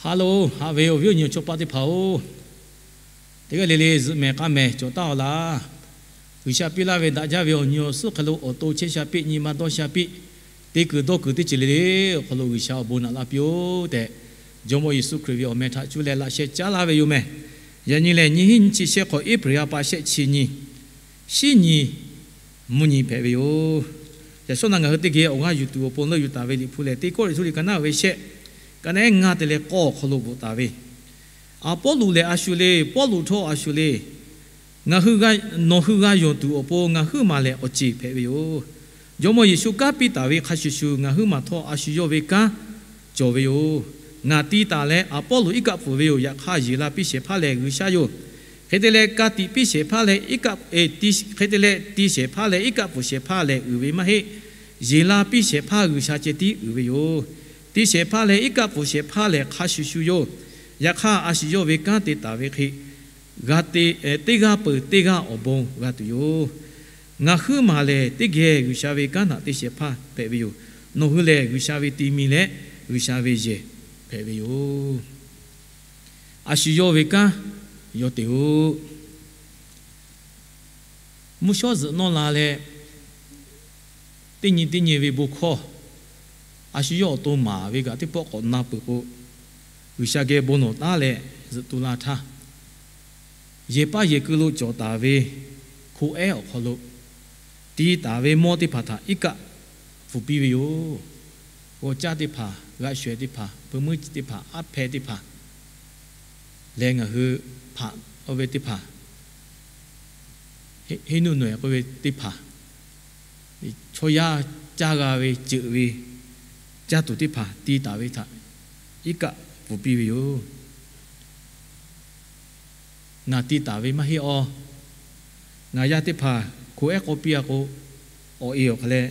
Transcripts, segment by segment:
Hello, haꞈ ve awˬ viˉ awˬ nyi awˬ chawˇ paˆ teˇ hpaˍ-oˬ, teˇ g'aˇ le le zuhꞈ mehˍ k'a mehˍ cawˬ taˉ-aw laˇ. G'uiˬsha piˇ laˇ ve daꞈ jaˇ ve awˬ nyi awˬ suhˉ hk'aw lo awˬ to chehˇ sha piˇ, nyi ma dawˇ sha piˇ, te kuiˬ dawˇ kuiˬ teˇ ceuˬ le le awˬ hk'aw lo G'uiˬsha awˬ bon naꞈ laˇ piˇ-oˆ tehꞈ, Jawˇmawˇ Yeˍsuˆ Hkriꞈ ve awˬ meh htaꞈ cuˇ leh laꞈ sheh caˉ laˇ ve yoˬ meh. Yaꞈ nyi lehˬ, nyiˇ hinˉ nyiˇ chi shehˆ hk'awꞈ April ha pa shehˆ chi nyi, shinˉ nyi, mvuhˇ nyi hpehꞈ ve yoˬ. Yaꞈ shawˉ naꞈ ngaˬ hui teˇ geh awˬ g'aˇ yuˬ tuˬ awˬ pon leuˆ yuˬ taˍ ve Liꞈ hpu lehˬ, Teˇ Kawˇrenˍhtuˆ liꞈ ka naˉ ve shehˆ, ka naˉ ngaˇ te leh k'awˇ awˬ hk'aw lo bvuhꞈ taˍ ve, Aˍpawˇluꞈ lehˬ a shu le. Pawˇluꞈ htawˇ a shu le. Ngaˬ hui, nawˬ hui g'a yonˍ tuˬ awˬ pon ngaˬ huiˉ maˬ lehˬ awˬ ceˬ hpehꞈ ve yoˬ. Jawˇmawˇ Yeˍsuˆ kanˉ piˇ taˍ ve hk'a shuˍ shuˍ, ngaˬ huiˉ maˬ htawˇ a shu yawˇ ve kanˉ cawˬ ve yoˬ. Ngaˬ ti taˍ leh Aˍpawˇluꞈ iˉ kaˆ pfuhˍ ve yoˬ. Yaꞈ hk'aˇ, yeˬ la piˇ shehˍ hpaˇ lehˬ G'uiˬsha yoˬ. Hk'e te leh, ka tiꞈ piˇ shehˍ hpaˇ leh, hk'e te leh, ti shehˍ hpaˇ leh iˉ kaˆ pfuhˍ shehˍ hpaˇ lehˬ uiˍ ve maˇ heˆ. Yeˬ la piˇ shehˍ hpaˇ G'uiˬsha ceh tiˉ uiˍ ve yoˬ. Ti shehˍ hpaˇ leh iˉ kaˆ pfuhˍ shehˍ hpaˇ lehˬ hk'a shuˍ shuˍ yoˬ. Yaꞈ hk'aˇ, a shu yawˇ ve kanˉ te taˍ ve hk'e, teˇ g'aˇ peuˬ teˇ g'aˇ awˬ bon g'a tuˬ yoˬ. Ngaˬ huiˉ maˬ lehˬ, teˇ geh G'uiˬsha ve kanˉ htaꞈ te shehˍ hpaˇ hpehꞈ ve yoˬ. Nawˬ hui lehˬ, G'uiˬsha ve ti mi leh G'uiˬsha ve yehˬ hpehꞈ ve yoˬ. A shu yawˇ ve kanˉ yawˇ te-oˆ. Mvuhˇ shawˉ zuhꞈ nawˇ la leh, teˇ nyi teˇ nyi ve bon hkawˇ, a shu yawˇ awˬ to maˍ ve kaꞈ teˇ pawˆ k'awꞈ na peuˬ k'o, G'uiˬsha geh bon lawˬ taˉ leh zuhꞈ tu la htaˇ, yehˬ paˇ yehˬ keu lo cawˬ taˍ ve hko ehˉ awˬ hk'aw lo ti taˍ ve mawˇ teˇ hpaˍ htaꞈ iˉ kaˆ pfuhˍ piˇ ve yoˬ. G'aw caˇ teˇ hpaˍ, g'a sho-eˬ teˇ hpaˍ, peu muiˉ teˇ hpaˍ, aˉ hpeh teˇ hpaˍ leh ngaˬ hui hpaꞈ oˇ ve teˇ hpaˍ, heˆ nuˇ nawehˬ k'oˆ ve teˇ hpaˍ, chaw yaˇ caˇ g'a ve ceuˬ ve caˇ tuˬ teˇ hpaˍ ti taˍ ve htaꞈ iˉ kaˆ pfuhˍ piˇ ve yoˬ. Ngaˬ ti taˍ ve maˇ heˆ awˬ. Ngaˬ yaˇ teˇ hpaˍ hko ehˉ k'awꞈ piˇ-a k'o, awˬ e awˬ hk'a leh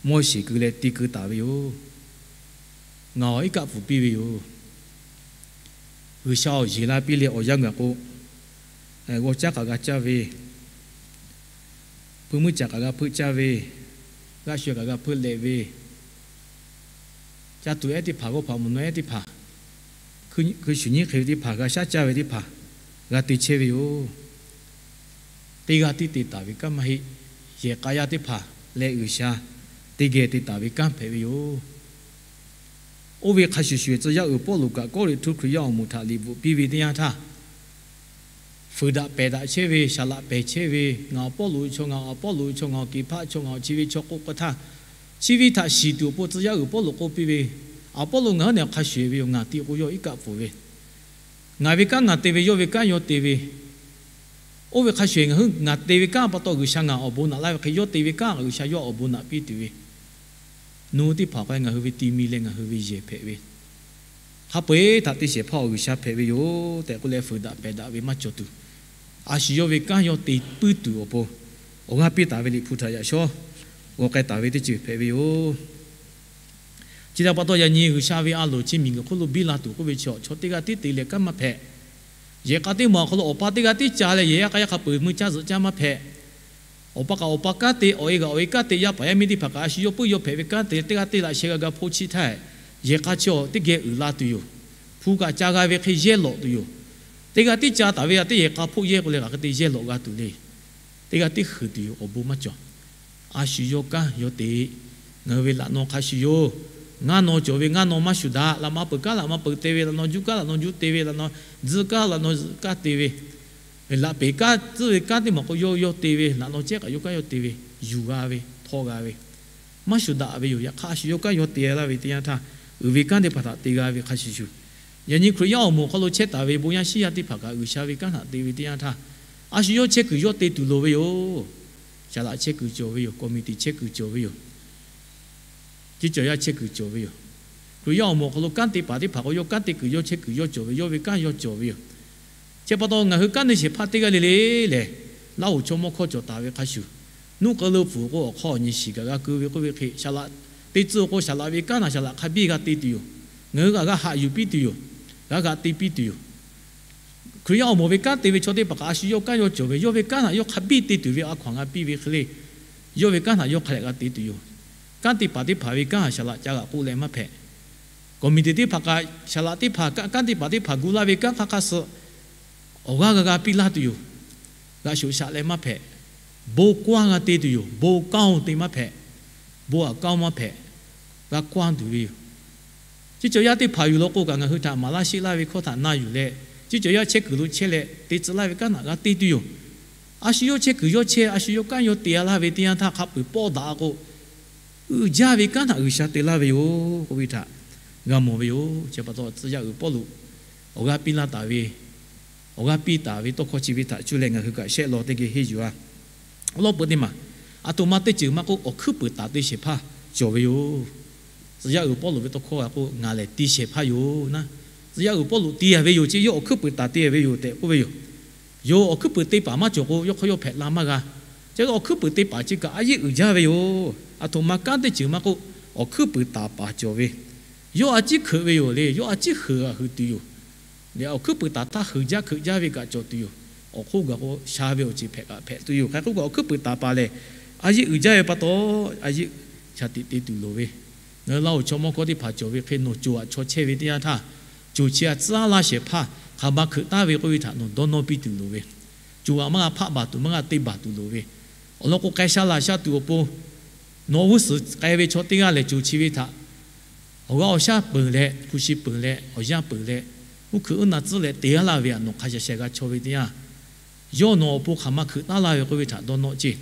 mawˇ sheˍ keu leh ti keu taˍ ve yoˬ. Ngaˬ awˬ iˉ kaˆ pfuhˍ piˇ ve yoˬ. G'uiˬsha awˬ yeˬ la piˇ leh awˬ yanˇ gaˬ k'o, g'aw caˇ kaꞈ g'a caˇ ve, peu muiˉ caˍ kaꞈ g'a hpeuˆ caˇ ve, g'a sho-eˬ kaꞈ g'a hpeuˆ leh ve, caˇ tuˬ ehˉ teˇ hpaˍ, g'aw hpaꞈ mvuhˬ nawˉ ehˉ teˇ hpaˍ, hkui shuˍ nyiˉ hk'e ve teˇ hpaˍ, g'a shaˉ caˇ ve teˇ hpaˍ g'a te chehˇ ve yoˬ. Teˇ g'aˇ tiˉ te taˍ ve kanˉ maˇ heˆ. Yehˬ k'a yaˇ teˇ hpaˍ leh G'uiˬsha teˇ geh te taˍ ve kanˉ hpehꞈ ve yoˬ. Oˇ ve hk'a shuˍ shuˍ, tcuh yaˇ uiˍ Pawˇluꞈ kaꞈ Kawˇrenˍhtuˆ Hkriꞈ yaˇ awˬ moˍ htaꞈ liꞈ bvuhꞈ piˇ ve teˇ yanˇ htaˇ, fuiˍ daꞈ pehˬ daꞈ chehˇ ve, saˍ laꞈ pehˬ chehˇ ve, ngaˬ awˬ Pawˇluꞈ chaw, ngaˬ awˬ Pawˇluꞈ chaw, ngaˬ awˬ Keˍhpaˆ chaw, ngaˬ awˬ chi ve chaw k'oˆ k'o htaˇ, chi ve htaꞈ shiˍ tuˬ awˬ pon tcuh yaˇ uiˍ Pawˇluꞈ k'oˆ piˇ ve, Aˍpawˇluꞈ ngaˬ hui nehˬ hk'a shuˍ ve yoˬ. Ngaˬ ti k'o yawˇ iˉ kaˆ pfuhˍ ve, ngaˬ ve kanˉ ngaˬ te ve, yawˇ ve kanˉ yawˇ te ve, oˇ ve hk'a shuˍ ngaˬ hui ngaˬ te ve kanˉ pa taw G'uiˬsha ngaˬ awˬ bon naꞈ laˇ ve hk'e, yawˇ te ve kanˉ G'uiˬsha yawˇ awˬ bon naꞈ piˇ tuˬ ve, nawˬ hui teˇ hpaˍ k'o ngaˬ hui ve ti mi leh ngaˬ hui ve yehˬ hpehꞈ ve, hk'a peu-eˬ htaꞈ te shehˍ hpaˇ awˬ G'uiˬsha hpehꞈ ve yoˬ tehꞈ k'oˆ leh, fuiˍ daꞈ pehˬ daꞈ ve maˇ cawˬ tuˬ, a shu yawˇ ve kanˉ yawˇ te puiˉ tuˬ awˬ pon awˬ g'aˇ piˇ taˍ ve Liꞈ hpu htaꞈ yaꞈ shawˉ g'aw k'ai taˍ ve teˇ ceuˬ hpehꞈ ve yoˬ. Chi htaꞈ pa taw, yaꞈ nyi G'uiˬsha ve a loˍ chi miˬguiˬ hk'oˆ lo biˇ la tuˬ k'oˆ ve chi, chaw teˇ g'aˇ tiˉ te leh kanˉ maˇ hpehꞈ. Yehˬ k'a teˇ maˬ awˬ hk'aw lo awˬ pa teˇ g'aˇ tiˉ ca leh yehˬ yaˇ k'a yaˇ hk'a peu-eˬ mui caˇ zuhꞈ caˇ maˇ hpehꞈ. Awˬ pa kaꞈ awˬ pa kanˉ te, awˬ e kaꞈ awˬ e kanˉ te, yaˇ paˍ yaˇ miˇ teˇ hpaˍ kaꞈ a shu yawˇ puiˉ yawˇ hpehꞈ ve kanˉ te leh teˇ g'aˇ teˇ laꞈ sheh g'a ga hpoˆ chiˇ htaˇ, yehˬ k'a chi teˇ geh uiˍ la tuˬ yoˬ. Hpu kaꞈ ca g'a ve hk'e yehˇ lawꞈ tuˬ yoˬ. Teˇ g'aˇ tiˉ ca taˍ ve a teˇ yehˬ k'a hpoˆ yehˇ k'o leh hk'aˬ hk'e te yehˇ lawꞈ g'a tuˬ le. Teˇ g'aˇ tiˉ huiˍ tuˬ yoˬ. Awˬ bon maˇ cawˬ. A shu yawˇ kanˉ yawˇ te. Ngaˬ hui ve laꞈ naw hk'a shuˍ yoˬ. Ngaˇ naw cawˬ ve ngaˇ naw maˇ shuˍ daꞈ. Laꞈ ma peuˬ kanˉ laꞈ ma peuˬ te ve, laꞈ naw juˇ kanˉ laꞈ naw juˇ te ve, laꞈ naw tzuhˇ kanˉ laꞈ naw tzuhˇ kanˉ te ve, laꞈ peˍ kanˉ tzuhˇ ve kanˉ teˇ maˬ k'o yawˇ yawˇ te ve, laꞈ naw cehˉ kaꞈ yawˇ kanˉ yawˇ te ve, yuˬ g'a ve, htawˇ g'a ve, maˇ shuˍ daꞈ ve yoˬ. Yaꞈ hk'aˇ a shu yawˇ kanˉ yawˇ te laˇ ve teˇ yanˇ htaˇ, uiˍ ve kanˉ teˇ hpaˍ htaꞈ te g'a ve hk'a shuˍ shuˍ, yaꞈ nyi Hkriꞈ yaˇ awˬ moˍ awˬ hk'aw lo chehˇ taˍ ve bon yaˇ shiˉ yaˇ teˇ hpaˍ kaꞈ G'uiˬsha ve kanˉ htaꞈ te ve teˇ yanˇ htaˇ, a shu yawˇ chehˇ kuiˬ yawˇ te tuˬ loˍ ve yoˬ. Saˍ laꞈ chehˇ kuiˬ cawˬ ve yoˬ. Kawꞈ miˬ tiꞈ chehˇ kuiˬ cawˬ ve yoˬ. Ceˇ cawˬ yaˇ chehˇ kuiˬ cawˬ ve yoˬ. Hkriꞈ yaˇ awˬ moˍ awˬ hk'aw lo kanˉ te paˍ teˇ hpaˍ k'o, yawˇ kanˉ te kuiˬ yawˇ chehˇ kuiˬ yawˇ cawˬ ve, yawˇ ve kanˉ yawˇ cawˬ ve yoˬ. Chi pa taw, ngaˬ hui kanˉ te shehˍ hpaˇ teˇ g'aˇ le le lehˬ, laˇ hoꞈ chaw mawˇ hkawˇ cawˬ taˍ ve hk'a shuˍ, nuˇ k'eu lo pfuhˍ k'o awˬ hk'aw awˬ nyi shiˍ kaꞈ g'a keu ve k'oˆ ve hk'e, saˍ laꞈ te tcuh k'o, saˍ laꞈ ve kanˉ naˬ saˍ laꞈ hk'a biˇ g'a te tuˬ yoˬ. Ngaˬ hui kaꞈ g'a haꞈ yuˬ piˇ tuˬ yoˬ. G'a g'aꞈ te piˇ tuˬ yoˬ. Hkriꞈ yaˇ awˬ moˍ ve kanˉ te ve chaw teˇ hpaˍ kaꞈ a shu yawˇ kanˉ yawˇ cawˬ ve, yawˇ ve kanˉ htaꞈ yawˇ hk'a biˇ te tuˬ ve a hkaw anˬ g'a piˇ ve hk'e le, yawˇ ve kanˉ htaꞈ yawˇ hk'a dehꞈ g'a te tuˬ yoˬ. Kanˉ te paˍ teˇ hpaˍ ve kanˉ htaꞈ saˍ laꞈ ca g'aꞈ k'oˆ leh maˇ hpehꞈ. committee teˇ hpaˍ kaꞈ, saˍ laꞈ teˇ hpaˍ, kanˉ teˇ hpaˍ teˇ hpaˍ gu laˇ ve kanˉ hk'aˇ hk'aˇ suh awˬ g'aˇ g'a g'a piˇ laˇ tuˬ yoˬ. G'a shoꞈ shaꞈ leh maˇ hpehꞈ. Bon kawˇ g'a te tuˬ yoˬ. Bon kanˇ-oˬ te maˇ hpehꞈ. Bon aꞈ kanˇ maˇ hpehꞈ. G'a kawˇ tuˬ ve yoˬ. Chi cawˬ yaˇ teˇ hpaˍ yuˬ law k'o kaꞈ, ngaˬ hui htaꞈ maˍ laˇ sheˆ laˇ ve hkawˇ htaꞈ na yuˬ leh, chi cawˬ yaˇ chehˇ kuiˬ lo chehˇ leh te tcuh laˇ ve kanˉ htaꞈ g'a te tuˬ yoˬ. A shu yawˇ chehˇ kuiˬ yawˇ chehˇ, a shu yawˇ kanˉ yawˇ te-a laˇ ve teˇ yanˇ htaˇ, hk'a peu-eˬ pawˆ daꞈ-a k'o, uiˍ jaˇ ve kanˉ htaꞈ G'uiˬsha te laˇ ve yoˬ k'oˆ ve htaꞈ g'a mawˬ ve yoˬ. Chi pa taw tcuh yaˇ uiˍ Pawˇluꞈ awˬ g'aˇ piˇ laˇ taˍ ve, awˬ g'aˇ piˇ taˍ ve tawˇ hkawˇ chi ve htaꞈ cuˇ leh ngaˬ hui kaꞈ shehˆ law teˇ geh henˇ yuˬ-a. Awˬ lawn peuˬ teˇ maˬ, aˬ htoꞈ ma teˇ ceuˬ maˇ k'oˆ, awˬ hkuiˉ puiˍ taˍ te shehˍ hpaˇ cawˬ ve yoˬ. Tcuh yaˇ uiˍ Pawˇluꞈ ve tawˇ hkawˇ g'a k'oˆ, ngaˬ lehˬ te shehˍ hpaˇ yoˬ naˉ. Tcuh yaˇ uiˍ Pawˇluꞈ te-a ve yoˬ, chi yawˇ awˬ hkuiˉ puiˍ taˍ te ve yoˬ tehꞈ k'oˆ ve yoˬ. Yoˬ, awˬ hkuiˉ puiˍ te paˍ maˇ cawˬ k'o, yawˇ hk'aw yawˇ hpehꞈ la maˇ g'a. Chi awˬ hkuiˉ puiˍ te paˍ chi kaꞈ a yeˆ uiˍ jaˇ ve yoˬ. Aˬ htoꞈ ma kanˉ teˇ ceuˬ maˇ k'oˆ, awˬ hkuiˉ puiˍ taˍ paˍ cawˬ ve, yawˇ a ciˉ hkeuꞈ ve yoˬ le. Yawˇ a ciˉ hkeuꞈ g'a hui tuˬ yoˬ. Awˬ hkuiˉ puiˍ taˍ htaˇ heuˬ jaˇ hkeuꞈ jaˇ ve kaꞈ cawˬ tuˬ yoˬ. Awˬ hk'oˆ gaˬ k'o sha ve awˬ ceuˬ hpehꞈ kaꞈ hpehꞈ tuˬ yoˬ. Hk'e k'oˆ kaꞈ, awˬ hkuiˉ puiˍ taˍ paˍ lehˬ, a yeˆ uiˍ jaˇ ve pa taw, a yeˆ shaˍ tiꞈ te tuˬ loˍ ve, ngaˬ hui Laˇ huˍ chaw mawˇ hkawˇ teˇ hpaˍ cawˬ ve hk'e, nawˬ coˬ aꞈ chaw chehˇ ve teˇ yanˇ htaˇ, coˬ chi aꞈ tcuhˉ laˇ shehˍ hpaˇ hk'aˬ ma hkeuꞈ taˍ ve k'oˆ ve htaꞈ nawˬ dawˇ nawˇ piˇ tuˬ loˍ ve, coˬ aꞈ maˇ g'a hpaˆ baˬ tuˬ, maˇ g'a te baˬ tuˬ loˍ ve, awˬ lawn k'o, k'ai sha laˬ sha tuˬ awˬ pon nawˬ g'uˇ suhˍ k'ai ve chaw teˇ g'aˇ lehˬ, coˬ chi ve htaꞈ awˬ g'aˇ awˬ shaˉ peuˬ leh, hpu shi peuˬ leh, awˬ yanˇ peuˬ leh, uˉ hkuiꞈ uˉ na tcuhˉ leh te-a laˇ ve htaꞈ nawˬ hk'a sha sha g'a chaw ve teˇ yanˇ, yawˇ nawˬ awˬ pon hk'aˬ ma hkeuꞈ taˍ laˇ ve k'oˆ ve htaꞈ dawˇ nawˇ ceˇ.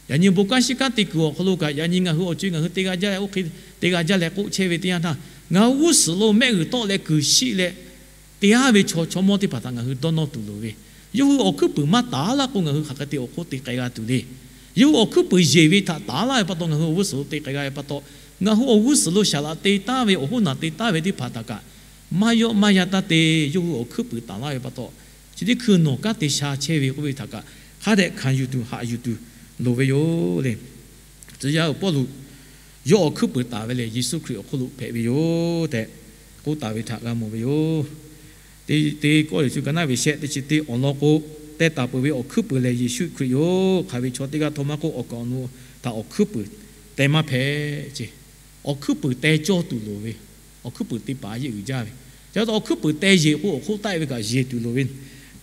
Yaꞈ nyi bon kanˉ shiˉ kanˉ te kuiˬ awˬ hk'aw lo kaꞈ, yaꞈ nyi ngaˬ hui awˬ co ngaˬ hui teˇ g'aˇ jaˇ leh, oˇ hk'e teˇ g'aˇ jaˇ leh k'oˆ chehˇ ve teˇ yanˇ htaˇ, ngaˬ hui g'uˇ suhˍ lo mehˆ g'uiˬ tawˆ leh kuiˬ shiˆ leh te-a ve chaw, chaw mawˇ teˇ hpaˍ htaꞈ ngaˬ hui dawˇ nawˇ tuˬ loˍ ve, yawˇ hui awˬ hkuiˉ puiˍ maˇ taˍ laˇ k'o, ngaˬ hui hk'aˬ hk'e te awˬ hk'oˆ te k'ai g'a tuˬ le. Yawˇ hui awˬ hkuiˉ puiˍ yeˬ ve htaꞈ taˍ laˇ ve pa taw, ngaˬ hui awˬ g'uˇ suhˍ lo te k'ai g'a ve pa taw, ngaˬ hui awˬ g'uˇ suhˍ lo saˍ laꞈ te taˍ ve, awˬ hoˉ naˬ te taˍ ve teˇ hpaˍ htaꞈ kaꞈ maˇ yawˆ maˇ yan taˇ te. Yawˇ hui awˬ hkuiˉ puiˍ taˍ laˇ ve pa taw, chi teˇ hkui nawˬ kanˉ te sha chehˇ ve k'oˆ ve htaꞈ kaꞈ hk'a dehꞈ hkanˍ yuˬ tuˬ haꞈ yuˬ tuˬ loˍ ve yoˬ le. Tcuh yaˇ uiˍ Pawˇluꞈ yawˇ awˬ hkuiˉ puiˍ taˍ ve lehˬ, Yeˍsuˆ Hkriꞈ awˬ hk'oˆ lo hpehꞈ ve yoˬ tehꞈ k'oˆ taˍ ve htaꞈ g'a mawˬ ve yoˬ. Teˇ, teˇ Kawˇrenˍhtuˆ ka naˉ ve shehˆ teˇ chi teˇ awˬ lawn k'o, teh taˍ peuˬ ve awˬ hkuiˉ puiˍ lehˬ Yeˍsuˆ Hkriꞈ yoˬ. Hk'aˬ ve chaw teˇ g'aˇ htawˇ maˇ k'oˆ, awˬ kaˍ awˬ nu htaꞈ awˬ hkuiˉ puiˍ teh maˇ hpehꞈ ceˇ. Awˬ hkuiˉ puiˍ teh cawˇ tuˬ loˍ ve, awˬ hkuiˉ puiˍ te paˍ a yeˆ uiˍ jaˇ ve, ca awˬ hkuiˉ puiˍ teh yeˬ k'o, awˬ hk'oˆ taˆ-e ve kaꞈ yeˬ tuˬ loˍ ve,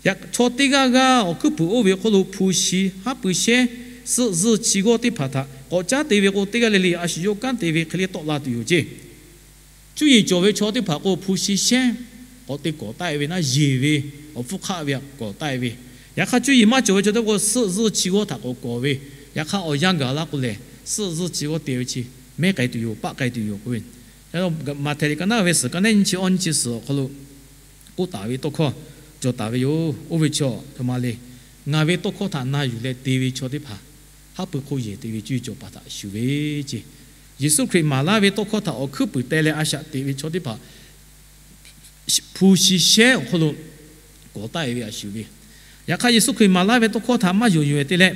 yaꞈ chaw teˇ g'aˇ g'aˇ awˬ hkuiˉ puiˍ oˇ ve awˬ hk'aw lo hpu shi, haˉ pui shehˉ, suhˆ zuhˇ chi g'awˇ teˇ hpaˍ htaꞈ k'awꞈ caˉ te ve k'o, teˇ g'aˇ le le a shu yawˇ kanˉ te ve hk'e le tawˆ la tuˬ yoˬ ceˇ. Cuˇ yiˍ cawˬ ve chaw teˇ hpaˍ k'o, hpu shi shehˉ k'awꞈ te kawˍ taˆ-e ve naˉ, yeˬ ve awˬ hpfuhˇ hk'aˆ ve kawˍ taˆ-e ve, yaꞈ hk'aˇ cuˇ yiˍ maˇ cawˬ ve chaw teˇ k'o, suhˆ zuhˇ chi g'awˇ htaꞈ k'awꞈ kawˍ ve, yaꞈ hk'aˇ awˬ yanˇ gaˬ laˇ k'o lehˬ, suhˆ zuhˇ chi g'awˇ te ve chi mehˉ k'ai tuˬ yoˬ, paˆ k'ai tuˬ yoˬ k'oˆ ve. Maꞈhtehˍ liꞈ ka naˉ ve suhˍ ka naˉ nyiˇ chi awˇ nyiˇ chi suhˍ awˬ hk'aw lo k'oˆ taˍ ve tawˇ hkawˇ cawˬ taˍ ve yoˬ. Oˇ ve chaw htoꞈ ma le, ngaˬ ve tawˇ hkawˇ htaꞈ na yuˬ leh te ve chaw teˇ hpaˍ, haˉ pui hk'oˆ yehˬ te ve cuˇ yiˍ cawˬ paˍ htaꞈ shuˍ ve ceˇ. Yeˍsuˆ Hkriꞈ maˍ laˇ ve tawˇ hkawˇ htaꞈ awˬ hkuiˉ puiˍ teh leh a shaꞈ teꞈ ve chaw teˇ hpaˍ hpu shi shehˉ awˬ hk'aw lo kawˍ taˆ-e ve a shuˍ ve. Yaꞈ hk'aˇ Yeˍsuˆ Hkriꞈ maˍ laˇ ve tawˇ hkawˇ htaꞈ maˇ yonˍ yonˍ-e te leh,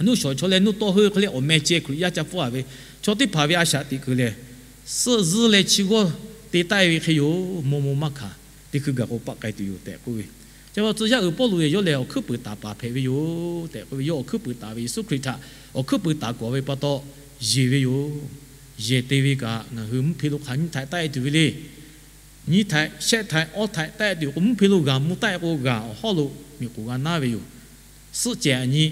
nuˇ shawˍ chaw leh nuˇ tawˆ heuˆ hk'e le awˬ meh ceh Hkriꞈ yaˇ ca pfuhˇ-a ve chaw teˇ hpaˍ ve a shaꞈ teꞈ kuiˬ lehˬ, suhˆ zuhˇ leh chi g'awˇ te taˆ-e ve hk'e yoˬ. Maw maw maˇ hkanˍ, teˇ hkui gaˬ k'o paˆ k'ai tuˬ yoˬ tehꞈ k'oˆ ve. Chi pa tcuh yaˇ uiˍ Pawˇluꞈ yehˬ yawˇ lehˬ awˬ hkuiˉ puiˍ taˍ paˍ hpehꞈ ve yoˬ tehꞈ k'oˆ ve, yawˇ awˬ hkuiˉ puiˍ taˍ ve Yeˍsuˆ Hkriꞈ htaꞈ awˬ hkuiˉ puiˍ taˍ kawˍ ve pa taw yeˬ ve yoˬ. Yehˬ te ve kaꞈ ngaˬ hui mvuhˇ hpe lo hk'aˬ nyiˇ htaiꞈ taˆ-e tuˬ ve le. Nyiˇ htaiꞈ shehˆ htaiꞈ awˇ htaiꞈ taˆ-e tuˬ k'o, mvuhˇ hpe lo g'aˬ mvuh taˆ-e k'o, g'aˬ awˬ hawˉ lo miˬ k'oˍ g'a naˉ ve yoˬ. Suhˆ cehˬ aꞈ nyi,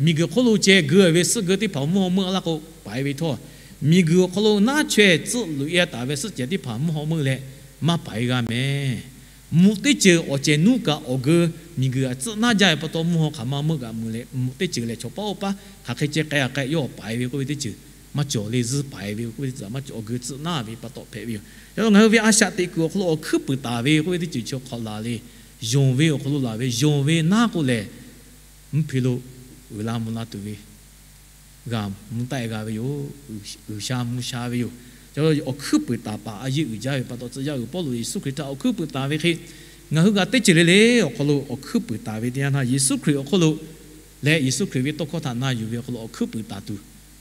miˬ guiˬ hk'oˆ lo ceh geu ve suhˆ geu teˇ hpaˍ mvuhˇ haw meuˆ laˇ k'o, paiˍ ve htawˇ, miˬ guiˬ awˬ hk'aw lo naˉ chaweh tcuhˆ luꞈ-e taˍ ve suhˆ cehˬ teˇ hpaˍ mvuhˇ haw meuˆ leh maˇ paiˍ g'a mehˍ. Mvuhꞈ teˇ ceuˬ awˬ cehˬ nuˉ kaꞈ awˬ geu miˬ guiˬ aꞈ tcuhˆ naˉ jaˇ ve pa taw, mvuhˇ haw hk'aˬ ma meuˆ kaꞈ mvuh leh, mvuhꞈ teˇ ceuˬ lehˬ chaw paˉ oˇ paˉ hk'aˬ hk'e ceh k'ai-a k'ai yawˇ paiˍ ve k'oˆ ve teˇ ceuˬ maˇ cawˬ le. Zuhˇ paiˍ ve k'oˆ ve teˇ ceuˬ maˇ cawˬ, awˬ geu tcuhˆ naˉ ve pa taw hpehꞈ ve yoˬ. Yaꞈ nyi ngaˬ hui ve a shaꞈ teꞈ kuiˬ awˬ hk'aw lo awˬ hkuiˉ puiˍ taˍ ve k'oˆ ve teˇ ceuˬ chi hk'awꞈ laˬ le. Yonˍ ve awˬ hk'aw lo laˬ ve, yonˍ ve naˉ k'o lehˬ, mvuhˇ hpe lo uiˍ la mvuh la tuˬ ve g'aˬ mvuh taˆ-e g'a ve yoˬ. G'uiˬsha mvuh sha ve yoˬ. Awˬ hkuiˉ puiˍ taˍ paˍ a yeˆ uiˍ jaˇ ve pa taw, tcuh yaˇ uiˍ Pawˇluꞈ Yeˍsuˆ Hkriꞈ htaꞈ awˬ hkuiˉ puiˍ taˍ ve hk'e, ngaˬ hui g'a teˇ ceuˬ le le awˬ hk'aw lo awˬ hkuiˉ puiˍ taˍ ve teˇ yanˇ htaˇ, Yeˍsuˆ Hkriꞈ awˬ hk'aw lo leh Yeˍsuˆ Hkriꞈ ve tawˇ hkawˇ htaꞈ na yuˬ ve awˬ hk'aw lo awˬ hkuiˉ puiˍ taˍ tuˬ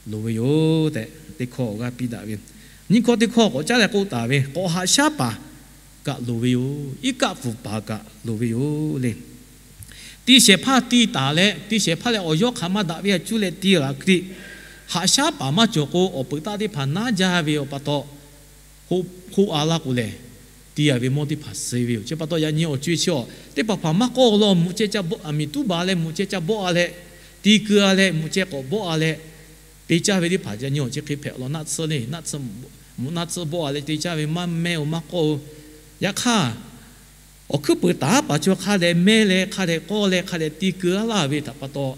loˍ ve yoˬ tehꞈ teˇ hkawˇ awˬ g'aˇ piˇ daꞈ ve. Nyiˇ hkawˇ teˇ hkawˇ k'awꞈ caˉ leh k'oˆ taˍ ve, k'awꞈ haꞈ shaˉ paˍ kaꞈ loˍ ve yoˬ. Iˉ kaˆ pfuhˍ paˍ kaꞈ loˍ ve yoˬ le. Tiˇ shehˍ hpaˇ tiˇ taˍ leh, tiˇ shehˍ hpaˇ leh awˬ yawˇ hk'aˬ ma daꞈ ve a cuˇ leh tiˇ g'aꞈ hkriꞈ, haꞈ shaˉ paˍ maˇ cawˬ k'o, awˬ peuˬ taˆ teˇ hpaˍ naˉ jaˇ ve awˬ pa taw, hk'oˆ a laˇ k'o lehˬ, ti a ve mawˇ teˇ hpaˍ suh ve yoˬ. Chi pa taw yaꞈ nyi awˬ co-e chi a, teˇ hpaˍ hpaˍ maˇ k'awˆ law, mvuhꞈ ceh ca bawˆ, a miˍ tuˉ ba leh mvuhꞈ ceh ca bawˆ a leh, ti keu a leh mvuhꞈ ceh k'awꞈ bawˆ a leh, te caˇ ve teˇ hpaˍ yaꞈ nyi awˬ chi hk'e hpehꞈ law. Naˆ tsuhˇ le, naˆ tsuhˇ, mvuhꞈ naˆ tsuhˇ bawˆ a leh te caˇ ve maˇ mehˇ-oˬ, maˇ k'awˆ-oˬ. Yaꞈ hk'aˇ, awˬ hkuiˉ puiˍ taˍ paˍ chaw hk'a dehꞈ mehˇ leh hk'a dehꞈ k'awˆ leh hk'a dehꞈ ti keu a laˇ ve htaꞈ pa taw,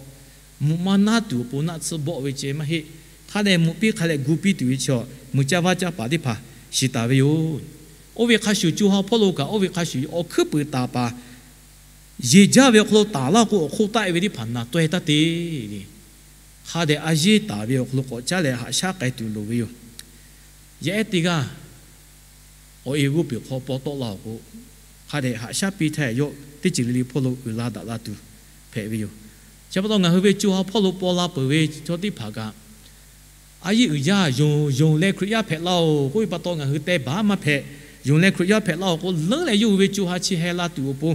mvuhꞈ maˇ naˉ tuˬ awˬ pon naˆ tsuhˇ bawˆ ve ceh maˇ heˆ. Hk'a dehꞈ mvuhꞈ piˇ hk'a dehꞈ gu piˇ tuˬ ve chaw, mui caˇ vaˇ caˇ paˍ teˇ hpaˍ shiˍ taˍ ve yoˬ. Oˇ ve hk'a shuˍ co ha hpawˇ lo kaꞈ oˇ ve hk'a shuˍ awˬ hkuiˉ puiˍ taˍ paˍ yeˬ jaˇ ve awˬ hk'aw lo taˍ laˇ k'o, awˬ hk'oˆ taˆ-e ve teˇ hpaˍ naˬ taweh taˇ te le. Hk'a dehꞈ a yeˇ taˍ ve awˬ hk'aw lo k'awꞈ caˉ leh haꞈ shaˉ k'ai tuˬ loˍ ve yoˬ. Yaˇ ehˉ teˇ g'aˇ awˬ e g'oˇ peˬ hk'aw paw tawˆ la-oˬ k'o, hk'a dehꞈ haꞈ shaˉ piˇ htaˇ, yawˇ teˇ ceuˬ le le hpawˇ lo uiˍ la daꞈ la tuˬ hpehꞈ ve yoˬ. Chi pa taw ngaˬ hui ve co ha hpawˇ lo paw la peuˬ ve chaw teˇ hpaˍ kaꞈ, a yeˇ uiˍ jaˇ, yonˍ yonˍ leh Hkriꞈ yaˇ hpehꞈ laˇ-oˬ k'oˆ ve pa taw, ngaˬ hui teh baˬ maˇ hpehꞈ. Yonˍ leh Hkriꞈ yaˇ hpehꞈ laˇ-oˬ k'o, leuˉ leh yawˇ hui ve co ha chi heh la tuˬ awˬ pon,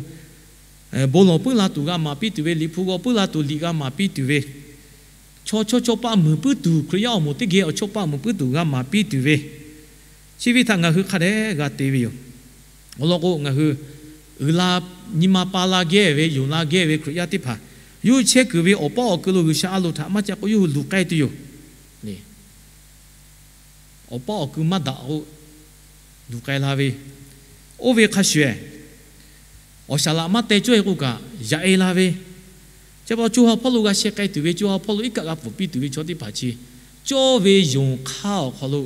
bon lawˬ puiˉ la tuˬ g'a maˍ piˇ tuˬ ve, liꞈ hpu g'aw puiˉ la tuˬ liꞈ g'a maˍ piˇ tuˬ ve, chaw chaw chaw pa muiˍ puiˉ tuˬ, Hkriꞈ yaˇ awˬ moˍ teˇ geh awˬ chawˇ pa muiˍ puiˉ tuˬ g'a maˍ piˇ tuˬ ve, chi ve htaꞈ ngaˬ hui hk'a dehꞈ g'a te ve yoˬ. Awˬ lawn k'o, ngaˬ hui uiˍ la, nyi ma pa la geh ve, yonˍ la geh ve Hkriꞈ yaˇ teˇ hpaˍ, yawˇ hui chehˇ kuiˬ ve awˬ paˇ awˬ kui lo G'uiˬsha a loˍ htaꞈ maˇ ca k'o, yawˇ hui luˬ k'ai tuˬ yoˬ. Awˬ paˇ awˬ kui maˇ daꞈ k'o, luˬ k'ai la ve, oˇ ve hk'a shuˍ-ehˍ, awˬ shaˍ laꞈ maˇ teh cawˇ-e k'o kaꞈ, yaꞈ-e la ve, chi pa taw co ha hpawˇ lo g'a sheh k'ai tuˬ ve, co ha hpawˇ lo iˉ kaˆ g'a pfuhˍ piˇ tuˬ ve chaw teˇ hpaˍ chi, cawˇ ve yonˍ hk'aˇ awˬ hk'aw lo